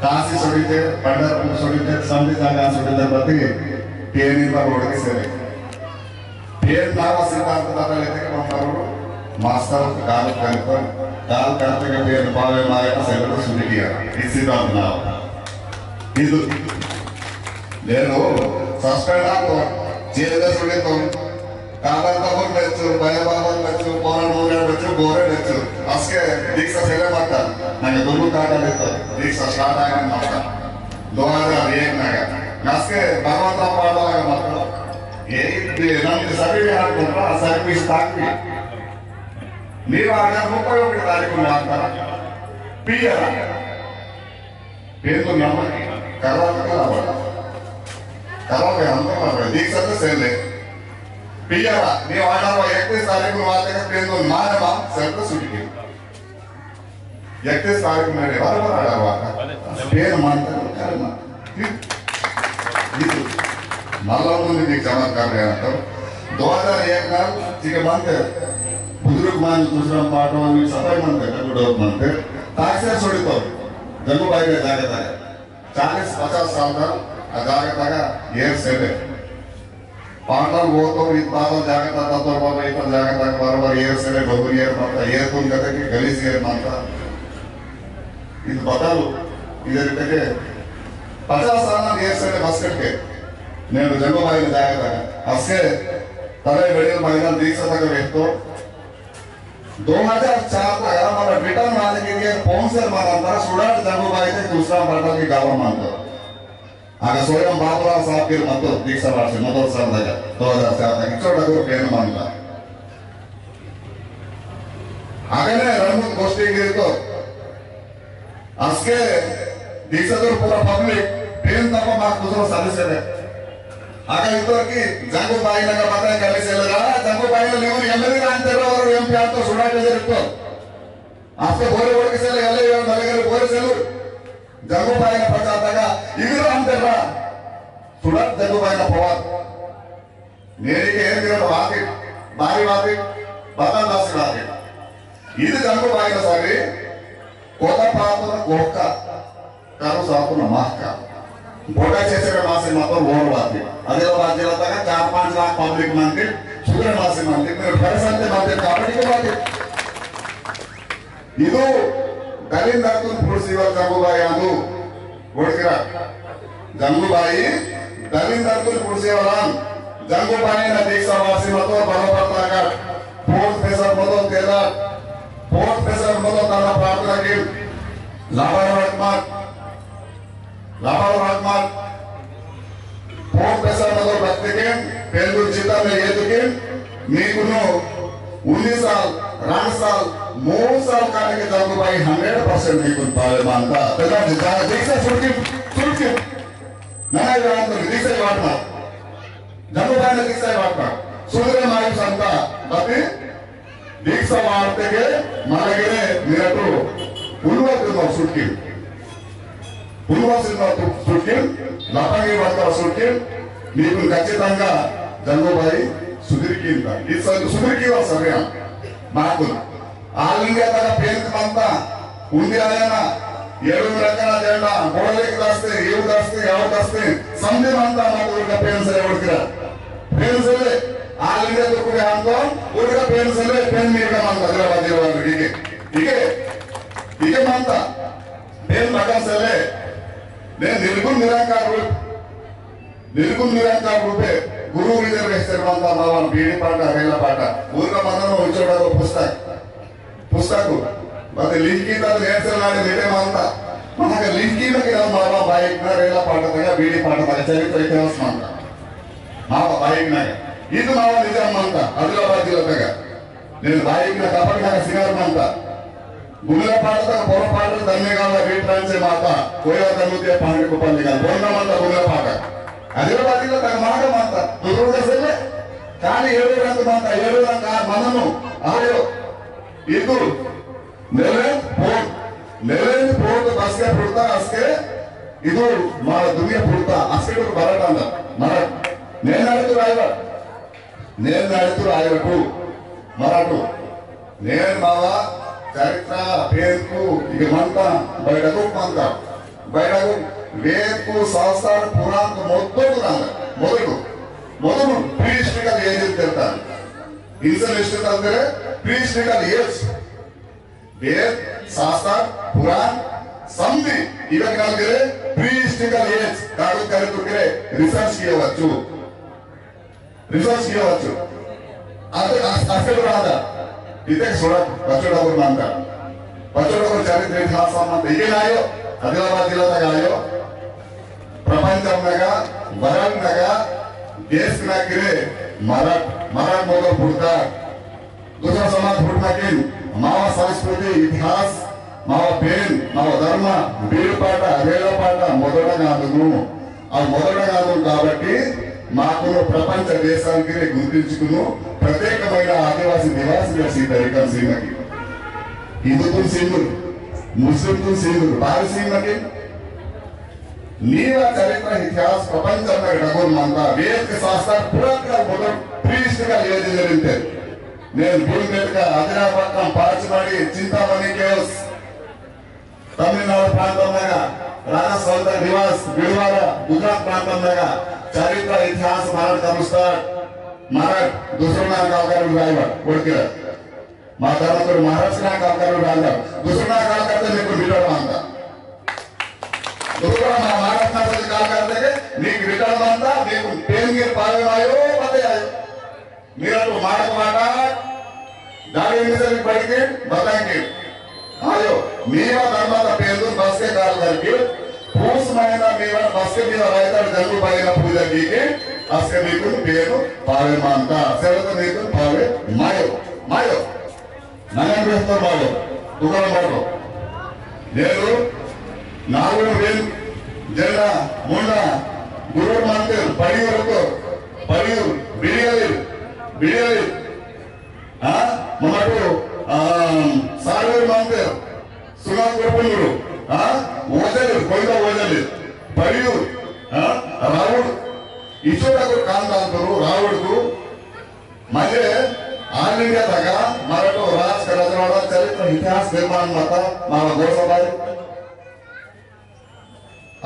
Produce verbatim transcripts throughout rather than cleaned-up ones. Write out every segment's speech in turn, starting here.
काशी सोडिते, पंढरपुर सोडिते, समधी जागा सोडिते बती पेन इनवा रोड की सेले। पेन नावा सिद्धांत बता लेते के पंपरू मास्टर काल करते, काल करते के पेन पावे मारे का सेले तो सुधी किया। इस सिद्धांत नावा। इदु लेनो सस्पेंड आतो, जेल सोडितो, कादर तमर बेचु, बया बाबर बेचु, पोरण मोरे बेचु, गोरे बेचु। अस्के दीक्षा सेले मत्ता, नंगे दुर्गु काटा बेचु, दीक्षा start आगे मत्ता। दो हजार एक नगा। अस्के भगवंत राव पाडवा लगा मत्ता। ये दे नंगे सभी हाथ मत्ता, सभी ताकि। नीवा अगर मुप्पै ओकटि तारीखु मत्ता। पियरा। पेंदु नम्मा करवा करवा। करवा के हम तो कर दीक्षा तो सेले। पियरा, नी order वा इकतीस तारीख को आते का पेंदु माने मा सेल तो सुटी के। इकतीस तारीख को मेरे बार बार order वा। पेन मानता तो कर मा। ये तो माला उन्होंने भी चमत्कार किया तो दो हजार एक ना ठीक है मानते बुजुर्ग मान दूसरा पार्ट वाले सफाई मानते का डॉक्टर मानते ताकि सोडितो जंगू बाई का जागा था चालीस पचास साल का आ जागा तगा एर सेले। पांडल वो तो इत बादल जागा ता तत्व बाबा इत जागा तगा बरोबर एर सेले, डोगरी एर मत्ता, एर तुम कहते कि गलीज एर मत्ता। इत बतालो, इधर इतने के पचास साल ना एर सेले बस करके, ने जंगो भाई ने जागा तगा। असे तले बड़े भाई ना दीक्षा तगा व्यक्तो, दो हजार चार तक हमारा रिटर्न वाले के लिए कौन से मानता सुडाट जंगू बाई थे दूसरा पार्टल की गावा मानता। आगे सोयम बाबूराव साहब के मतो दीक्षा वार्षिक मतो साहब लगा दो हजार चार तक छोटा को पेन मानता। आगे ने रंगून गोष्ठी के तो अस्के दीक्षातुर पूरा पब्लिक पेन तपा माक कुसरो सादे सेले। आका इतोर की जंगू बाई नगा बताए कमी सेले रा, जंगू बाई ने लिवर एमएलए रांतेर रा और एमपी आतो सुडा के जरितो। अस्के बोरे बोरे के सेले एले यार भले करे बोरे सेलु। जंगू बाई ने पचाता का इवर रांतेर रा। सुडा जंगू बाई ने पवार। नेरी के एरगिरा वाके, बारी वाके, बतन दासी वाके। इद जंगो बाई सारी, कोता पातो कोका, करो सातो न महका। बोटा चेचरे मासे मतोर वोर वाके। अदिलाबाद जिला तक चार पाँच लाख पब्लिक मानते, सुगरे मासे मानते, मेरे फरसंते मानते, कापड़ी के मानते। इदु दलिंदरतुन पुरुषिवल जंगुबाई आंदु। वोड़किरा जंगुबाई दलिंदरतुन पुरुषिवलान। जंगुबाई ना दीक्षा वासी मतो बरोबर ताकत। पोट पेसर मतो तेदा। पोट पेसर मतो तना प्रार्थना की। लाबार रखमात। लाबार रखमात। पोट पेसर मतो भक्तिकिन, पेंदु चिता में येतुकिन, मीकुनु उन्नीस साल, रान साल, मून साल काने के जंगुबाई hundred percent मीकुन पावे मानता। तेदा जिता दीक्षा सुरकी, सुरकी। नना इधर आंदो दीक्षा वाटना। जंगुबाई ने दीक्षा वाटना। सुंदर मायु संता, बती दीक्षा वार्तेके मलगिरे मिरटु उलुवतुनो सुट्किन। उलुवतुनो सुट्किन, लपंगी वर्तुर सुट्किन, मीकुन खच्चितंगा जंगुबाई सुधीरकिंता। इद स-, सुधीरकिवा सर्या। माकुन। All India तगा पेन मंता, उंदी आयना, एडुन रकना जेंडा, बोड़लेक दस्ते, येव दस्ते, याव दस्ते, समदे मंता माकुन उरका पेन सेले वोड़किरा। पेन सेले, All India तुर्कुरे आंदो, उरका पेन सेले, पेन मीरका मंता, दिला बाजी वाला, ठीक है? ठीक है? ठीक है मंता, पेन बका सेले, ने निर्गुण निरंकार रूप, निर्गुण निरंकार रूपे, गुरु विजय वेस्टर मंता मावन, बीड़ी पाटा, रेला पाटा, उरका मंता नो उचोड़ा को पुस्तक, पुस्तक, बते लिखी तब नेट से लाड़े बेटे मंता, मना के लिखी में कि हम मावा बाइक ना रेला पाटा तगा, बीड़ी पाटा तगा, चरित्र इतिहास मंता। मावा बाइक ना, इद मावा निजाम मंता, आदिलाबाद जिला तगा। नेन बाइक ना कपड़ ना सिंगार मंता। गुमला पाटा तगा पोरो पाटा तन्ने गाला रीत रांचे माता, कोया तन्नुते पांगे को पल्ली गाल, बोलना मंता गुमला पाटा। आदिलाबाद जिला तगा मागा मंता, दुर्गा सेले, काली एडो रंग मंता, एडो रंग आ मननु, आयो, इदु, नेले पोट, नेले पोट बसके पुरता असके, इदु मा दुनिया पुरता असके तो बरटांदा, मरट। नेन अड़तु रायवा, नेन अड़तु रायवटु, मरटु। नेन मावा चरित्र पेरकु इगे मंता, बैठकु मंता। बैठक वेदकु शास्त्र पुराणकु मोदलु रांद, मोदलु, मोदलु pre-historical age तेरता। Initial history तलतेरे pre-historical age। वेद, शास्त्र, पुराण, समदी, इवन काल करे pre-historical age, कागज करे तो करे research किया वच्चू। Research किया बच्चो। आते आस-, आस्ते बरादा। इते सोडा बच्चो डबल मानता। बच्चो डबल चरित्र इतिहास मानता। इके नायो, आदिलाबाद जिला तक आयो। प्रपंचम नगा, वरल नगा, देश नगरे, मराठ, मराठ मोदल पुरता। दूसरा समाज पुरता किन, मावा संस्कृति, इतिहास, मावा पेन, मावा धर्म, बीर पाटा, रेला पाटा, मोदल नगा दुनु। आ मोदल कादम काबट्टी माकुनु प्रपंच देशांकिरे गुर्तिंचुकुनु प्रत्येकमैन आदिवासी निवासी सीतरिकम सीमकी। हिंदूतुन सीमुर, मुस्लिमतुन सीमुर, बारी सीमकी। नीवा चरित्र इतिहास प्रपंच डगुर मंता वेद के शास्त्र पुरातन मोदल pre-historical age जरिंते। नेन भीमबेटका, आदिलाबाद, पाचमाड़ी, चिंतामणि caves, तमिलनाडु प्रांतम नगा, राजस्थान निवास, बिड़वारा, गुजरात प्रांतम नगा, चरित्र इतिहास मराठ करुस्तार, मराठ दूसरा ना काल कर ड्राइवर, बोल के। माता नगर महाराष्ट्र ना काल कर ड्राइवर, दूसरा ना काल करते मेरे को रिटर्न मांगता। दूसरा मा-, महाराष्ट्र ना से काल करते के, नीक रिटर्न मांगता, मेरे को पेन के पावे आयो, पते आयो। मीरा तो मार को माटा, दागे मिसर बैठ के बताएंगे। आयो, मीवा धर्मा का पेंदुन बस के काल करके, पूस महीना मीवा बस के मीवा रायता जंगू बाई ना पूजा की के, अस्के मीकुन पेनु पावे मानता, सेवत मीकुन पावे मायो, मायो। नंगन बेहतर मायो, तुकार मारो। नेरु, नागुन वेन, जेंडा, मुंडा, गुरुर मानते, पड़ियो रुको, पड़ियो, बिड़ियाली, बिड़ियाली। हाँ, ममटो, आ, सारवेर मानते, सुना कुरपुंगुरु, हाँ, ओजले, कोइला ओजले, परियु, हाँ, राउड, इचोरा को काम दान करो, राउड को, म्हणजे, all India तगा, मराठो राज का रजवाड़ा चरित्र इतिहास निर्माण मता, मावा गोसाबाई।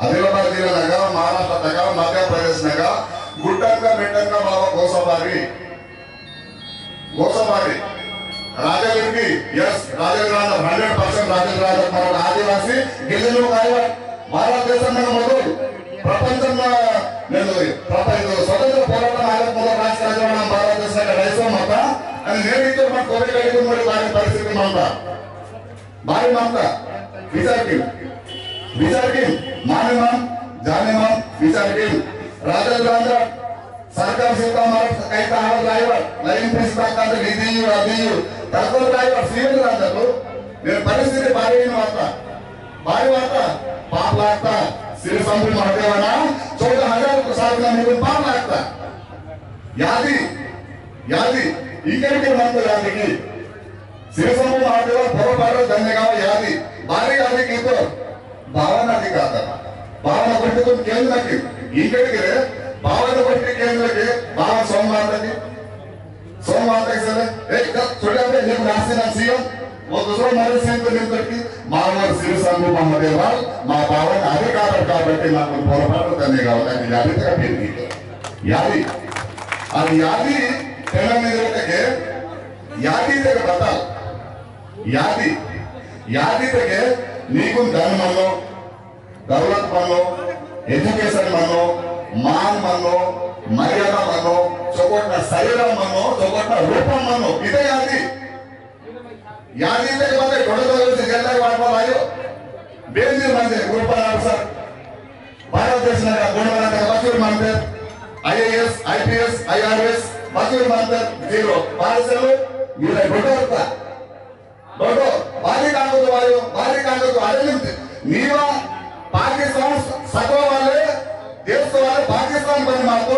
आदिलाबाद जिला नगा, महाराष्ट्र तगा, मध्य प्रदेश नगा, गुड्डंगा, मेड्डंगा बाबा गोसाबारी। गोसाबारी। राजा लिखी, yes, राजा राजा, hundred percent राजा राजा, मराठा आदिवासी, गिरिजन लोग आए हुए। भारत देश में मधुर, प्रपंच में, नहीं, प्रपंच, स्वतंत्र पोराटम आयत मधुर राज राजवाड़ा भारत देश का ढाई सौ मता, अनि नेडी तो मत कोरे कड़ी को मोरी बारी परिस्थिति मानता। बारी मानता, विचार की, विचार की, माने मान, जाने मान, विचार की। राजा राजा, सरकार से तो हमारा कई कहावत driver, लाइन पे से बात करते, लीजिए, आ जाइए, तत्व driver, सीएम राजा तो, मेरे परिस्थिति बारी नहीं आता, बारी आता, पाप लागता, श्री शंभू महादेवाना, चौदह हजार को साथ में मेरे पाप लागता। यादी, यादी, इनके के मन को यादी की, श्री शंभू महादेव पोरपाटो धन्यगाव यादी, बारी यादी कीतो, भावना दिखाता। भावना गोष्ठी तुम केंद्र की, इंकड़ के रे, भावना गोष्ठी केंद्र के, भावना सोमवार तक, सोमवार तक से, एक दस छोटे पे, ये राशि ना सीएम, वो दूसरा मारे सीएम को निम करती, मानवर श्री शंभू महादेव, माँ भावना अधिकार का बेटे ना तुम पोरपाटो धन्यगाव तक यादी तक फिर की। यादी, अब यादी, तेरा मेरे तक है, यादी तेरे बता, यादी, यादी तेरे नीकुन धन मनो, दौलत मनो, education मनो, मान मनो, मर्यादा मनो, चोकोटना शरीर मनो, चोकोटना रूप मनो, इते यादी। यादी तेरे बता, थोड़ा तो उसे जल्दी वाट पर आयो। बेंजी मंजे, रूपा नाम सर। भारत देश में गुणवत्ता का बचूर मानते, आईएएस, आईपीएस, आईआरएस, बचूर मानते, zero। भारत से लो, मेरा घोटा होता। घोटो, बारी कांडो तो आयो, बारी कांडो तो आयो निम्ते। नीवा पाकिस्तान सत्ता वाले, देश वाले पाकिस्तान बन मारतो,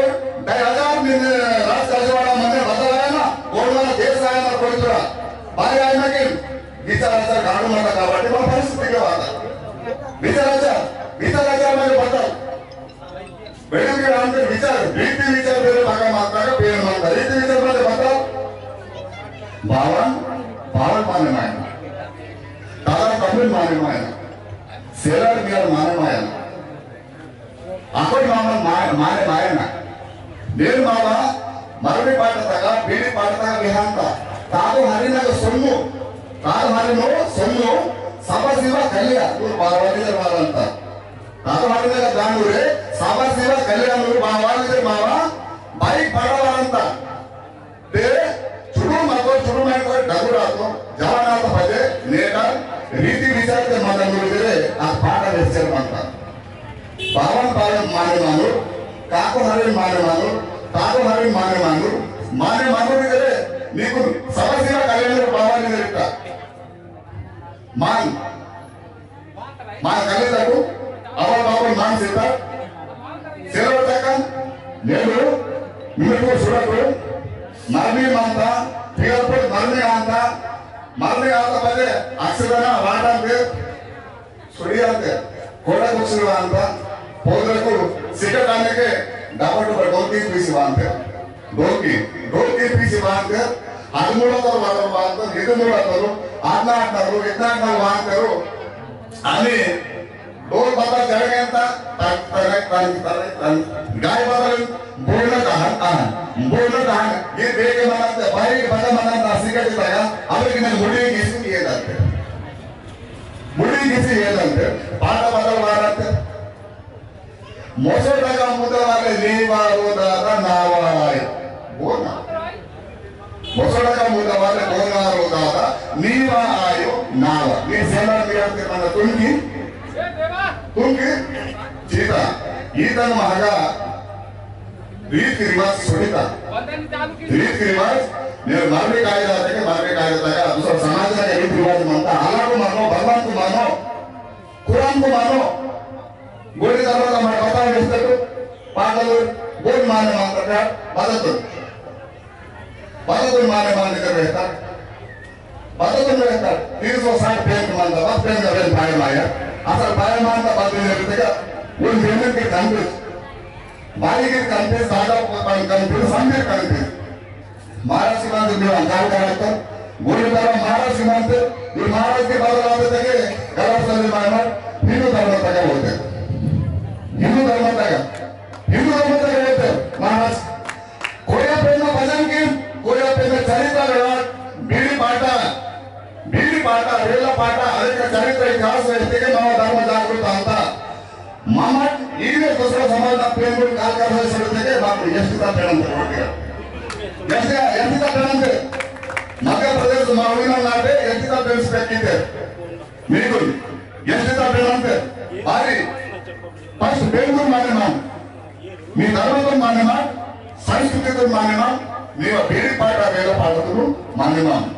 ढाई हजार में राज राजवाड़ा मने बदलाया ना, गोंडवाना देश आया ना कोई तरह। बारी आया ना कि विचाराचा गाडू माता काबट्टी मा परिस्थिति के वाता। विचाराचा, विचाराचा म्हणजे बदल। बेडूके रामते विचार, रीति विचार बेरे बागा माता का पेड़ माता। रीति विचार म्हणजे बदल। बावन, बावन माने मायना। तारा तमिल माने मायना। सेलर माने मायना। अकोट मामा मा-, माने मायना। नेन मामा मरमी पाटतगा, बीड़ी पाटतगा विहांता। तादो हरिनग सोम्मु, तादो हरिनो सोम्मु, सभा शिवा कल्याण, नूर बावाली दर वालंता। तादो हरिनग दांडूरे, सभा शिवा कल्याण, नूर बावाली दर मामा, बाइक पड़ा वालंता। ते चुडू मतो, चुडू मतो डगुरातो, जवानात पजे नेटा रीति विचार ते मदन मुलुगरे आ पाटा वेस्टर मंता। पावन पावन माने मानु, काको हरे माने मानु, ताको हरे माने मानु, माने मानु रे, नीकु समस्या कल्याण पावन रे। मान, मान कली तकु, अवल बाबुल मान सीता, सेलव तकन, नेडु, निमिटु सुरतु, मरमी मंता, फिगलपुर मरमी आंता, मरमी आता पजे, अक्षदना वाटंते, सुड़ियांते, कोड़ा कुक्सुर वांता, पोदरकु, सिकटानेके, डबल डबल डोकी पीसी वांते। डोकी, डोकी पीसी बांध कर, हदमूडो तर वाटर बांध कर, इदमूडो तर, आतना आतना रो, इतना आतना बांध करो। आनी, डोल बाबा जड़गेंता, तक, तरक, तन, तरक, तन। गाय बाबा बोलना कहा, कहा, बोलना कहा, ये देखे मनाते, भाई के बता मनाते, नासिका के तगा, अबे कि मैं मुड़ी किसी ये दंते। मुड़ी किसी ये दंते, पाटा बदल मारते। मोसोडका मुदवाले नीवा रो दादा नावा आयो। बोना। मोसोडका मुदवाले बोना रो दादा नीवा आयो नावा। नी सेना मियाते मना तुमकी? तुमकी? चीता। ईतन महगा रीति रिवाज सुनिता। रीति रिवाज, मेरे मरमी कायदा तक, मरमी कायदा तक, दूसरा समाज का रीति रिवाज मानता। अल्लाह को मानो, भगवान को मानो, कुरान को मानो। गोली दादा का मैं पता नहीं इसको, पागल हो, बोल माने मानता क्या? बदल दो। बदल दो माने माने कर रहता। बदल दो रहता। तीन सौ साठ पेन मानता, बस पेन का पेन पाए माया। असल पाए मानता, बदल नहीं रहता क्या? वो पेमेंट के कंफ्यूज। बारी के कंफ्यूज, दादा को कंफ्यूज, समझे कंफ्यूज। महाराज सीमांत में अंकार कराता, गोली बाबा महाराज सीमांत, ये महाराज के बाबा लाते तके, गलत समझ मारना, हिंदू धर्म तक बोलते। हिंदू धर्म तक, हिंदू धर्म तक बोलते, महाराज। कोया पेन भजन की, कोया पेन चरित्र विराट, बीड़ी पाटा, बीड़ी पाटा, रेला पाटा, अरे का चरित्र इतिहास है, इसके मावा धर्म जागरूक आता। मामा, इधर दूसरा समाज ना प्रेम को काल का है, सर, देखे, बाप, यश का प्रेम से बोल दिया। यश का, यश का प्रेम से। मध्य प्रदेश मावड़ी ना नाटे, यश का प्रेम से किते। बिल्कुल। यश का प्रेम से। भारी। फर्स्ट प्रेम को माने मान। मी धर्म को माने मान। संस्कृति को माने मान। मी बीड़ी पाटा, रेला पाटा को माने मान।